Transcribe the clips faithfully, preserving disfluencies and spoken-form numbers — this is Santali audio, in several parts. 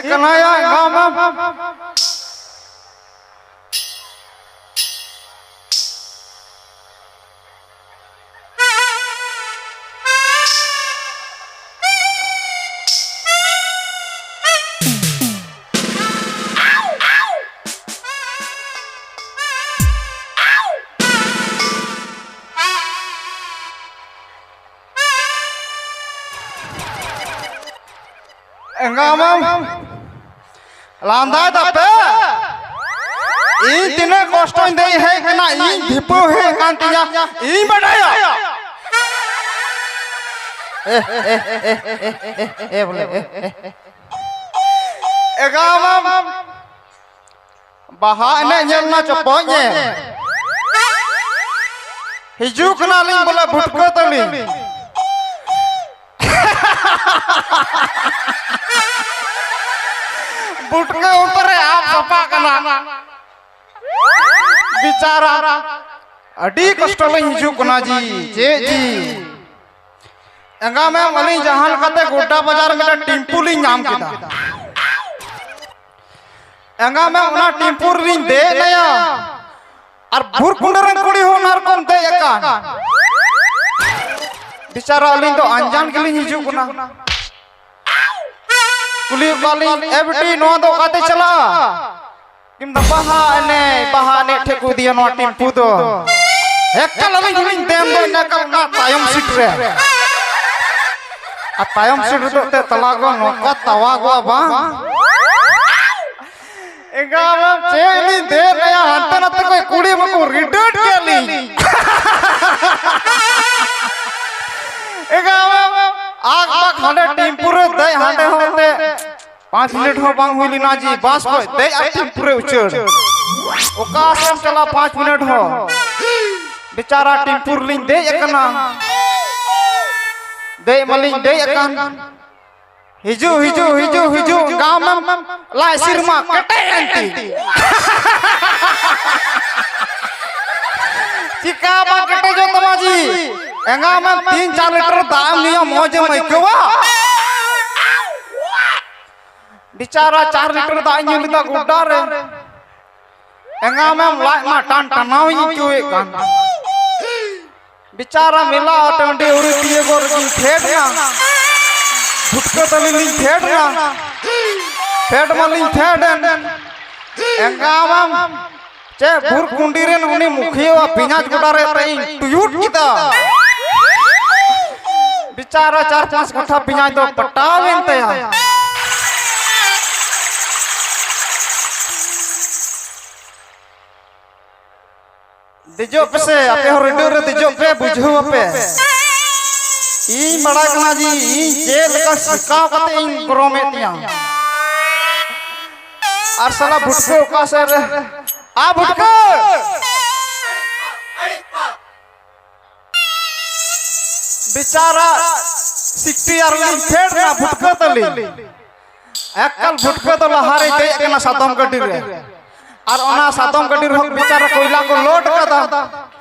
ᱠᱟᱱᱟᱭᱟ ᱮᱸᱜᱟᱢᱮᱢ᱾ ᱮᱸᱜᱟᱢᱮᱢ ᱞᱟᱸᱫᱟᱭ ᱫᱟᱯᱮ? ᱤᱧ ᱛᱤᱱᱟᱹᱜ ᱠᱚᱥᱴᱚᱧ ᱫᱮᱡ ᱦᱮᱡ ᱠᱟᱱᱟ, ᱤᱧ ᱫᱷᱤᱯᱟᱹᱣ ᱦᱮᱡ ᱠᱟᱱ ᱛᱤᱧᱟ, ᱤᱧ ᱵᱟᱰᱟᱭᱟ᱾ ᱮ, ᱮ, ᱮ, ᱵᱚᱞᱮ, ᱮ, ᱮ᱾ ᱮᱸᱜᱟᱢᱮᱢ ᱵᱟᱦᱟ ᱮᱱᱮᱡ ᱧᱮᱞ ᱱᱟ ᱪᱚᱯᱚᱡ ᱧᱮᱞ᱾ ᱦᱤᱡᱩᱜ ᱠᱟᱱᱟᱞᱤᱧ ᱵᱚᱞᱮ ᱵᱷᱩᱴᱠᱟᱹ ᱛᱟᱹᱞᱤᱧ᱾ ᱵᱷᱩᱴᱠᱟᱹ ᱚᱱᱛᱮ ᱨᱮ ᱟᱵ ᱥᱟᱯᱷᱟᱜ ᱠᱟᱱᱟ᱾ ᱵᱤᱪᱟᱨᱟ, ᱟᱹᱰᱤ ᱠᱚᱥᱴᱚ ᱞᱤᱧ ᱦᱤᱡᱩᱜ ᱠᱟᱱᱟ ᱡᱤ, ᱪᱮᱫ ᱡᱤ᱾ ᱮᱸᱜᱟᱢᱮᱢ, ᱟᱹᱞᱤᱧ ᱡᱟᱦᱟᱸ ᱞᱮᱠᱟᱛᱮ ᱜᱚᱰᱰᱟ ᱵᱟᱡᱟᱨ ᱢᱤᱫᱴᱟᱝ ᱴᱮᱢᱯᱩ ᱞᱤᱧ ᱧᱟᱢ ᱠᱮᱫᱟ᱾ ᱮᱸᱜᱟᱢᱮᱢ, ᱚᱱᱟ ᱴᱮᱢᱯᱩ ᱨᱮᱞᱤᱧ ᱫᱮᱡ ᱮᱱᱟᱭᱟ᱾ ᱟᱨ ᱵᱷᱩᱨ ᱠᱩᱸᱰᱟᱹ ᱨᱮᱱ ᱠᱩᱲᱤ ᱦᱚᱸ ᱚᱱᱟ ᱨᱮᱠᱚ ᱫᱮᱡ ᱟᱠᱟᱱ᱾ ᱵᱮᱪᱟᱨᱟ ᱟᱹᱞᱤᱧ ᱫᱚ ᱟᱱᱡᱟᱱ ᱜᱮᱞᱤᱧ ᱦᱤᱡᱩᱜ ᱠᱟᱱᱟ᱾ ᱠᱩᱞᱤᱭᱮᱫ ᱠᱚᱣᱟᱞᱤᱧ, "ᱮ ᱵᱤᱴᱤ, ᱱᱚᱣᱟ ᱫᱚ ᱚᱠᱟᱛᱮ ᱪᱟᱞᱟᱜᱼᱟ?" ᱢᱮᱱᱫᱟ, "ᱵᱟᱦᱟ ᱮᱱᱮᱡ, ᱵᱟᱦᱟ ᱮᱱᱮᱡ ᱴᱷᱮᱡ ᱠᱚ ᱤᱫᱤᱭᱟ ᱱᱚᱣᱟ ᱴᱮᱢᱯᱩ ᱫᱚ᱾" ᱮᱠᱟᱞ ᱟᱹᱞᱤᱧ ᱦᱚᱸᱞᱤᱧ ᱫᱮᱱ ᱫᱚ ᱮᱠᱟᱞ ᱚᱱᱟ ᱛᱟᱭᱚᱢ ᱥᱤᱴ ᱨᱮ᱾ ᱟᱨ ᱛᱟᱭᱚᱢ ᱥᱤᱴ ᱨᱮᱫᱚ ᱮᱱᱛᱮᱫ ᱛᱟᱞᱟ ᱠᱚ ᱱᱚᱝᱠᱟ ᱛᱟᱣᱟᱜᱚᱜᱼᱟ ᱵᱟᱝ᱾ ᱮᱸᱜᱟ ᱵᱟᱵᱟ, ᱪᱮᱫ ᱞᱤᱧ ᱫᱮᱡ ᱞᱮᱭᱟ, ᱦᱟᱱᱛᱮ ᱱᱟᱛᱮ ᱠᱷᱚᱡ ᱠᱩᱲᱤ ᱢᱟᱠᱚ ᱨᱤᱰᱟᱹᱴ ᱠᱮᱫ ᱞᱤᱧ᱾ ᱮᱸᱜᱟ ᱵᱟᱵᱟ, ᱟᱠ ᱵᱟᱠ ᱦᱟᱸᱰᱮ ᱴᱮᱢᱯᱩ ᱨᱮ ᱫᱮᱡ, ᱦᱟᱸᱰᱮ ᱦᱚᱸ ᱮᱱᱛᱮ ᱯᱟᱸᱪ ᱢᱤᱱᱤᱴ ᱦᱚᱸ ᱵᱟᱝ ᱦᱩᱭ ᱞᱮᱱᱟ ᱡᱮ ᱵᱟᱥ ᱠᱷᱚᱡ ᱫᱮᱡ ᱟᱨ ᱴᱮᱢᱯᱩ ᱨᱮ ᱩᱪᱟᱹᱲ᱾ ᱚᱠᱟ ᱥᱮᱫ ᱮᱢ ᱪᱟᱞᱟᱜ ᱯᱟᱸᱪ ᱢᱤᱱᱤᱴ ᱦᱚᱸ? ᱵᱮᱪᱟᱨᱟ ᱴᱮᱢᱯᱩ ᱨᱮᱞᱤᱧ ᱫᱮᱡ ᱟᱠᱟᱱᱟ᱾ ᱫᱮᱡ ᱢᱟᱞᱤᱧ ᱫᱮᱡ ᱟᱠᱟᱱ᱾ ᱦᱤᱡᱩᱜ, ᱦᱤᱡᱩᱜ, ᱦᱤᱡᱩᱜ, ᱦᱤᱡᱩᱜ, ᱜᱟᱢᱮᱢ ᱞᱟᱡ ᱥᱤᱨᱢᱟ ᱠᱮᱴᱮᱡ ᱮᱱ ᱛᱤᱧ᱾ ᱪᱤᱠᱟ ᱵᱟᱝ ᱠᱮᱴᱮᱡᱚᱜ ᱛᱟᱢᱟ ᱡᱤ? ᱮᱸᱜᱟᱢᱮᱢ ᱛᱤᱱ ᱪᱟᱨ ᱞᱤᱴᱟᱨ ᱫᱟᱜ ᱮᱢ ᱧᱩᱭᱟ, ᱢᱚᱡᱽ ᱮᱢ ᱟᱹᱭᱠᱟᱹᱣᱟ? ᱵᱮᱪᱟᱨᱟ ᱪᱟᱨ ᱞᱤᱴᱟᱨ ᱫᱟᱜ ᱤᱧ ᱧᱩ ᱞᱮᱫᱟ ᱜᱚᱰᱟ ᱨᱮ᱾ ᱮᱸᱜᱟᱢᱮᱢ ᱞᱟᱡ ᱢᱟ ᱴᱟᱱ ᱴᱟᱱᱟᱣ ᱤᱧ ᱟᱹᱭᱠᱟᱹᱣᱮᱫ ᱠᱟᱱ᱾ ᱵᱮᱪᱟᱨᱟ ᱢᱮᱞᱟ ᱴᱟᱺᱰᱤ ᱟᱹᱣᱨᱤ ᱛᱤᱭᱳᱜᱚᱜ ᱨᱮᱜᱮᱧ ᱯᱷᱮᱰ ᱮᱱᱟ᱾ ᱵᱷᱩᱴᱠᱟᱹ ᱛᱟᱹᱞᱤ ᱞᱤᱧ ᱯᱷᱮᱰ ᱮᱱᱟ᱾ ᱯᱷᱮᱰ ᱢᱟᱞᱤᱧ ᱯᱷᱮᱰ ᱮᱱ᱾ ᱮᱸᱜᱟᱢᱮᱢ ᱪᱮᱫ ᱵᱷᱩᱨ ᱠᱩᱸᱰᱤ ᱨᱮᱱ ᱩᱱᱤ ᱢᱩᱠᱷᱤᱭᱟᱹᱣᱟᱜ ᱯᱮᱸᱭᱟᱡᱽ ᱜᱚᱰᱟ ᱨᱮ ᱛᱮ ᱤᱧ ᱴᱩᱭᱩᱴ ᱠᱮᱫᱟ᱾ ᱵᱮᱪᱟᱨᱟ ᱪᱟᱨ ᱯᱟᱸᱪ ᱠᱟᱴᱷᱟ ᱯᱮᱸᱭᱟᱡᱽ ᱫᱚ ᱯᱟᱴᱟᱣᱮᱱ ᱛᱟᱭᱟ᱾ ᱫᱮᱡᱚᱜ ᱯᱮᱥᱮ, ᱟᱯᱮ ᱦᱚᱸ ᱨᱤᱰᱟᱹ ᱨᱮ ᱫᱮᱡᱚᱜ ᱯᱮ, ᱵᱩᱡᱷᱟᱹᱣ ᱟᱯᱮ᱾ ᱤᱧ ᱵᱟᱲᱟᱭ ᱠᱟᱱᱟ ᱡᱮ ᱤᱧ ᱪᱮᱫ ᱞᱮᱠᱟ ᱥᱤᱠᱟᱣ ᱠᱟᱛᱮ ᱤᱧ ᱜᱚᱨᱚᱢᱮᱫ ᱢᱮᱭᱟ᱾ ᱟᱨ ᱥᱟᱞᱟ ᱵᱷᱩᱴᱠᱟᱹ ᱚᱠᱟ ᱥᱮᱫ ᱨᱮ? ᱟ ᱵᱷᱩᱴᱠᱟᱹ! ᱵᱮᱪᱟᱨᱟ ᱥᱤᱠᱴᱤ ᱟᱨ ᱞᱤᱧ ᱯᱷᱮᱰ ᱮᱱᱟ ᱵᱷᱩᱴᱠᱟᱹ ᱛᱟᱹᱞᱤᱧ᱾ ᱮᱠᱟᱞ ᱵᱷᱩᱴᱠᱟᱹ ᱫᱚ ᱞᱟᱦᱟᱨᱮᱭ ᱫᱮᱡ ᱟᱠᱟᱱᱟ ᱥᱟᱫᱚᱢ ᱜᱟᱹᱰᱤ ᱨᱮ᱾ ᱟᱨ ᱚᱱᱟ ᱥᱟᱫᱚᱢ ᱜᱟᱹᱰᱤ ᱨᱮᱦᱚᱸ ᱵᱮᱪᱟᱨᱟ ᱠᱚᱭᱞᱟ ᱠᱚ ᱞᱳᱰ ᱠᱟᱫᱟ᱾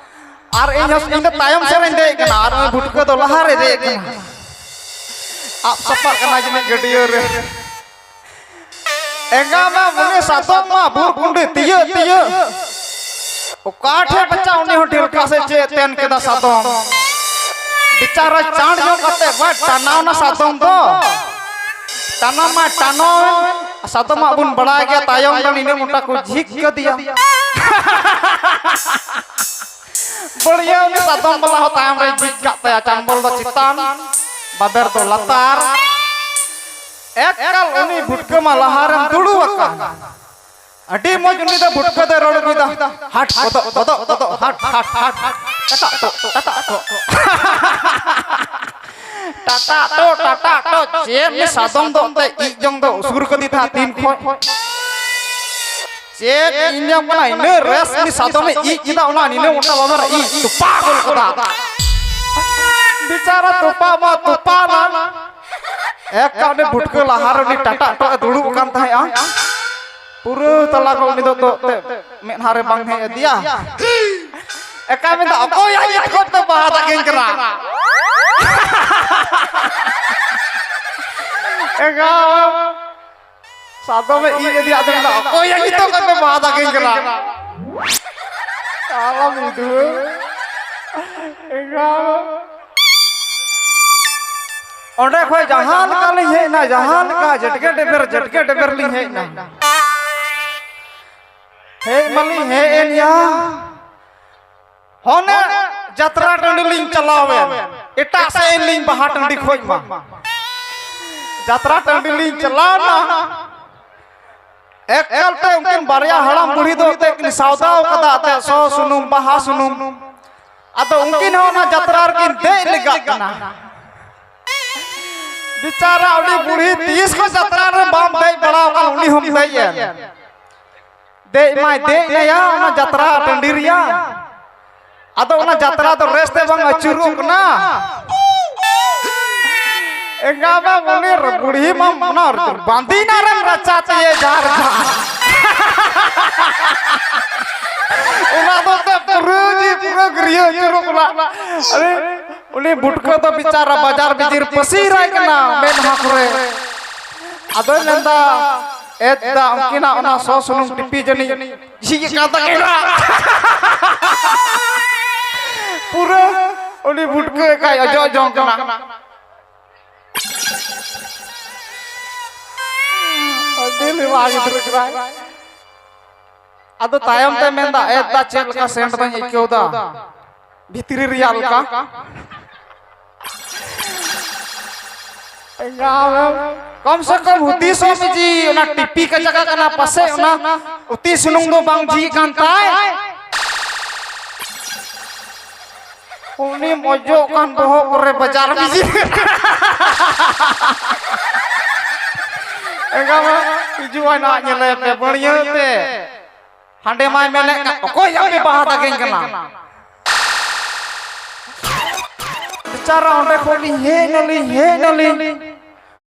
ᱟᱨ ᱤᱧ ᱦᱚᱸ, ᱤᱧ ᱫᱚ ᱛᱟᱭᱚᱢ ᱥᱮᱫ ᱨᱮᱧ ᱫᱮᱡ ᱟᱠᱟᱱᱟ ᱟᱨ ᱩᱱᱤ ᱵᱷᱩᱴᱠᱟᱹ ᱫᱚ ᱞᱟᱦᱟᱨᱮᱭ ᱫᱮᱡ ᱟᱠᱟᱱᱟ᱾ ᱟᱵ ᱥᱟᱯᱷᱟᱜ ᱠᱟᱱᱟ ᱡᱟᱹᱱᱤᱡ ᱜᱟᱹᱰᱭᱟᱹ ᱨᱮ᱾ ᱮᱸᱜᱟ ᱢᱟ ᱩᱱᱤ ᱥᱟᱫᱚᱢ ᱢᱟ ᱵᱩᱨ ᱠᱩᱸᱰᱤ ᱛᱤᱭᱟᱹᱜ ᱛᱤᱭᱟᱹᱜ ᱚᱠᱟ ᱴᱷᱮᱱ ᱵᱟᱪᱟ ᱩᱱᱤ ᱦᱚᱸ ᱰᱷᱮᱞᱠᱟ ᱥᱮ ᱪᱮᱫ ᱛᱮᱱ ᱠᱮᱫᱟ ᱥᱟᱫᱚᱢ᱾ ᱵᱮᱪᱟᱨᱟ ᱪᱟᱬ ᱧᱚᱜ ᱠᱟᱛᱮ ᱵᱟᱭ ᱴᱟᱱᱟᱣ ᱱᱟ ᱥᱟᱫᱚᱢ ᱫᱚ᱾ ᱴᱟᱱᱟᱣ ᱢᱟ ᱴᱟᱱᱟᱣ ᱮᱱ᱾ ᱥᱟᱫᱚᱢᱟᱜ ᱵᱚᱱ ᱵᱟᱲᱟᱭ ᱜᱮᱭᱟ, ᱛᱟᱭᱚᱢ ᱨᱮ ᱱᱤᱱᱟᱹᱜ ᱢᱚᱴᱟ ᱠᱚ ᱡᱷᱤᱠ ᱠᱟᱫᱮᱭᱟ᱾ ᱵᱟᱹᱲᱤᱭᱟᱹ ᱩᱱᱤ ᱥᱟᱫᱚᱢ ᱵᱟᱞᱟ ᱦᱚᱸ ᱛᱟᱭᱚᱢ ᱨᱮ ᱡᱷᱤᱠ ᱠᱟᱜ ᱛᱟᱭᱟ, ᱪᱟᱱᱵᱚᱞ ᱫᱚ ᱪᱮᱛᱟᱱ, ᱵᱟᱵᱮᱨ ᱫᱚ ᱞᱟᱛᱟᱨ᱾ ᱮᱠᱟᱞ ᱩᱱᱤ ᱵᱷᱩᱴᱠᱟᱹ ᱢᱟ ᱞᱟᱦᱟ ᱨᱮᱢ ᱫᱩᱲᱩᱵ ᱟᱠᱟᱱ᱾ ᱟᱹᱰᱤ ᱢᱚᱡᱽ ᱩᱱᱤ ᱫᱚ ᱵᱷᱩᱴᱠᱟᱹ ᱫᱚᱭ ᱨᱚᱲ ᱟᱹᱜᱩᱭᱮᱫᱟ, "ᱦᱟᱴ, ᱠᱚᱫᱚᱜ, ᱠᱚᱫᱚᱜ, ᱠᱚᱫᱚᱜ, ᱦᱟᱴ, ᱦᱟᱴ, ᱦᱟᱴ, ᱦᱟᱴ, ᱴᱟᱴᱟ ᱴᱚᱜ, ᱴᱟᱴᱟ ᱴᱚᱜ, ᱴᱟᱴᱟ ᱴᱚᱜ, ᱴᱟᱴᱟ ᱴᱚᱜ, ᱪᱮᱫ ᱩᱱᱤ ᱥᱟᱫᱚᱢ ᱫᱚ ᱚᱱᱛᱮ ᱤᱡ ᱡᱚᱝ ᱫᱚ ᱩᱥᱩᱨ ᱠᱟᱫᱮ ᱛᱟᱦᱮᱸᱫ ᱛᱤᱱ ᱠᱷᱚᱱ? ᱪᱮᱫ ᱤᱧ ᱧᱟᱢ ᱠᱟᱱᱟ, ᱤᱱᱟᱹ ᱨᱮᱥ ᱩᱱᱤ ᱥᱟᱫᱚᱢᱮ ᱤᱡ ᱠᱮᱫᱟ, ᱚᱱᱟ ᱱᱤᱱᱟᱹ ᱢᱚᱴᱟ ᱵᱟᱵᱮᱨ ᱤᱡ ᱛᱚᱯᱟ ᱜᱚᱞ ᱠᱟᱫᱟ᱾ ᱵᱮᱪᱟᱨᱟ ᱛᱚᱯᱟ ᱢᱟ ᱛᱚᱯᱟ ᱱᱟ᱾ ᱮᱠ ᱠᱟᱜ ᱩᱱᱤ ᱵᱷᱩᱴᱠᱟᱹ ᱞᱟᱦᱟ ᱨᱮ ᱩᱱᱤ ᱴᱟᱴᱟ ᱴᱚᱜ ᱮ ᱫᱩᱲᱩᱵ ᱠᱟᱱ ᱛᱟᱦᱮᱸᱜᱼᱟ᱾ ᱯᱩᱨᱟᱹ ᱛᱟᱞᱟ ᱠᱚ ᱩᱱᱤ ᱫᱚ ᱛᱚ ᱛᱮ ᱢᱮᱫᱦᱟ ᱨᱮ ᱵᱟᱝ ᱦᱮᱡ ᱟᱫᱮᱭᱟ᱾ ᱮᱠᱟ ᱢᱮᱱᱫᱟ, "ᱚᱠᱚᱭᱟᱜ ᱤᱛ ᱠᱷᱚᱱ ᱯᱮ ᱵᱟᱦᱟ ᱫᱟᱜᱮᱧ ᱠᱟᱱᱟ?" ᱮᱜᱟ ᱥᱟᱫᱚᱢᱮ ᱤᱡ ᱤᱫᱤᱭᱟ, ᱟᱫᱚ ᱢᱮᱱᱫᱟ, "ᱚᱠᱚᱭ ᱭᱟ ᱱᱤᱛᱚᱜ ᱠᱷᱚᱱ ᱯᱮ ᱵᱟᱦᱟ ᱫᱟᱜᱮᱧ ᱠᱟᱱᱟ?" ᱟᱞᱚᱢ ᱤᱫᱩᱭ᱾ ᱮᱸᱜᱟ᱾ ᱚᱸᱰᱮ ᱠᱷᱚᱡ ᱡᱟᱦᱟᱸ ᱞᱮᱠᱟ ᱞᱤᱧ ᱦᱮᱡ ᱮᱱᱟ, ᱡᱟᱦᱟᱸ ᱞᱮᱠᱟ ᱡᱮᱴᱠᱮ ᱰᱮᱵᱮᱨ, ᱡᱮᱴᱠᱮ ᱰᱮᱵᱮᱨ ᱞᱤᱧ ᱦᱮᱡ ᱮᱱᱟ᱾ ᱦᱮᱡ ᱢᱟᱞᱤᱧ ᱦᱮᱡ ᱮᱱ ᱭᱟ᱾ ᱦᱚᱱᱮ ᱡᱟᱛᱨᱟ ᱴᱟᱺᱰᱤ ᱞᱤᱧ ᱪᱟᱞᱟᱣ ᱮᱱ, ᱮᱴᱟᱜ ᱥᱮᱫ ᱞᱤᱧ ᱵᱟᱦᱟ ᱴᱟᱺᱰᱤ ᱠᱷᱚᱡ ᱢᱟ᱾ ᱡᱟᱛᱨᱟ ᱴᱟᱺᱰᱤ ᱞᱤᱧ ᱪᱟᱞᱟᱣ ᱮᱱᱟ, ᱮᱠᱟᱞ ᱛᱮ ᱩᱱᱠᱤᱱ ᱵᱟᱨᱭᱟ ᱦᱟᱲᱟᱢ ᱵᱩᱲᱦᱤ ᱫᱚ ᱮᱱᱛᱮᱫ ᱠᱤᱱ ᱥᱟᱣᱫᱟᱣ ᱠᱟᱫᱟ ᱮᱱᱛᱮᱫ ᱥᱚ ᱥᱩᱱᱩᱢ, ᱵᱟᱦᱟ ᱥᱩᱱᱩᱢ᱾ ᱟᱫᱚ ᱩᱱᱠᱤᱱ ᱦᱚᱸ ᱚᱱᱟ ᱡᱟᱛᱨᱟ ᱨᱮᱠᱤᱱ ᱫᱮᱡ ᱞᱮᱜᱟᱜ ᱠᱟᱱᱟ᱾ ᱵᱤᱪᱟᱨᱟ ᱩᱱᱤ ᱵᱩᱲᱦᱤ ᱛᱤᱥ ᱠᱷᱚᱱ ᱡᱟᱛᱨᱟ ᱨᱮ ᱵᱟᱢ ᱫᱮᱡ ᱵᱟᱲᱟ ᱟᱠᱟᱱ, ᱩᱱᱤ ᱦᱚᱸᱢ ᱫᱮᱡ ᱮᱱ᱾ ᱫᱮᱡ ᱢᱟᱭ ᱫᱮᱡ ᱱᱟᱭᱟ ᱚᱱᱟ ᱡᱟᱛᱨᱟ ᱴᱟᱺᱰᱤ ᱨᱮᱭᱟ᱾ ᱟᱫᱚ ᱚᱱᱟ ᱡᱟᱛᱨᱟ ᱫᱚ ᱨᱮᱥ ᱛᱮ ᱵᱟᱝ ᱟᱹᱪᱩᱨᱚᱜ ᱠᱟᱱᱟ᱾ ᱮᱸᱜᱟ ᱵᱟ ᱩᱱᱤ ᱵᱩᱲᱦᱤ ᱢᱟ ᱚᱱᱟ ᱵᱟᱸᱫᱤᱱᱟ ᱨᱮᱢ ᱨᱟᱪᱟ ᱛᱮᱭᱮ ᱡᱟᱨ ᱡᱟᱨ᱾ ᱚᱱᱟ ᱫᱚ ᱛᱮ ᱯᱩᱨᱟᱹ ᱡᱤ ᱯᱩᱨᱟᱹ ᱜᱨᱤᱭᱟᱹ ᱟᱹᱪᱩᱨᱚᱜ ᱠᱟᱱᱟ᱾ ᱟᱨᱮ, ᱩᱱᱤ ᱵᱩᱴᱠᱟᱹ ᱫᱚ ᱵᱤᱪᱟᱨᱟ ᱵᱟᱡᱟᱨ ᱵᱤᱡᱤᱨ ᱯᱟᱹᱥᱤᱨᱟᱭ ᱠᱟᱱᱟ ᱢᱮᱫᱦᱟ ᱠᱚᱨᱮ᱾ ᱟᱫᱚᱭ ᱢᱮᱱᱫᱟ, "ᱮᱫ ᱫᱟ ᱩᱱᱠᱤᱱᱟᱜ ᱚᱱᱟ ᱥᱚ ᱥᱩᱱᱩᱢ ᱴᱤᱯᱤ ᱡᱟᱹᱱᱤᱡ ᱡᱷᱤᱡ ᱟᱠᱟᱱ ᱛᱟᱹᱠᱤᱱᱟ᱾" ᱯᱩᱨᱟᱹ ᱩᱱᱤ ᱵᱩᱴᱠᱟᱹ ᱮᱠᱟᱭ ᱚᱡᱚᱜ ᱡᱚᱝ ᱠᱟᱱᱟ᱾ ᱟᱹᱰᱤ ᱞᱮᱣᱟ ᱜᱤᱫᱽᱨᱟᱹ ᱠᱟᱱᱟᱭ᱾ ᱟᱫᱚ ᱛᱟᱭᱚᱢ ᱛᱮ ᱢᱮᱱᱫᱟ, "ᱮᱫ ᱫᱟ ᱪᱮᱫ ᱞᱮᱠᱟ ᱥᱮᱱᱴ ᱫᱚᱧ ᱟᱹᱭᱠᱟᱹᱣ ᱫᱟ ᱵᱷᱤᱛᱨᱤ ᱨᱮᱭᱟᱜ ᱞᱮᱠᱟ?" ᱠᱚᱢ ᱥᱮ ᱠᱚᱢ ᱦᱩᱫᱤᱥᱚᱜ ᱢᱮ ᱡᱤ, ᱚᱱᱟ ᱴᱤᱯᱤ ᱠᱟᱡᱟᱠ ᱠᱟᱱᱟ, ᱯᱟᱥᱮᱡ ᱚᱱᱟ ᱩᱛᱤ ᱥᱩᱱᱩᱢ ᱫᱚ ᱵᱟᱝ ᱡᱷᱤᱡ ᱠᱟᱱ ᱛᱟᱭ᱾ ᱩᱱᱤ ᱢᱚᱡᱚᱜ ᱠᱟᱱ ᱵᱚᱦᱚᱜ ᱠᱚᱨᱮ ᱵᱟᱡᱟᱨ ᱵᱤᱡᱤᱨ᱾ ᱮᱸᱜᱟ ᱢᱟ ᱦᱤᱡᱩᱜ ᱟᱭ ᱱᱟᱦᱟᱜ ᱧᱮᱞᱮ ᱯᱮ ᱵᱟᱹᱲᱤᱭᱟᱹ ᱛᱮ᱾ ᱦᱟᱸᱰᱮ ᱢᱟᱭ ᱢᱮᱱᱮᱫ ᱠᱟᱱ, "ᱚᱠᱚᱭ ᱟᱯᱮ ᱵᱟᱦᱟ ᱫᱟᱜᱮᱧ ᱠᱟᱱᱟ?" ᱵᱮᱪᱟᱨᱟ ᱚᱸᱰᱮ ᱠᱷᱚᱱ ᱞᱤᱧ ᱦᱮᱡ ᱱᱟᱞᱤᱧ, ᱦᱮᱡ ᱱᱟᱞᱤᱧ᱾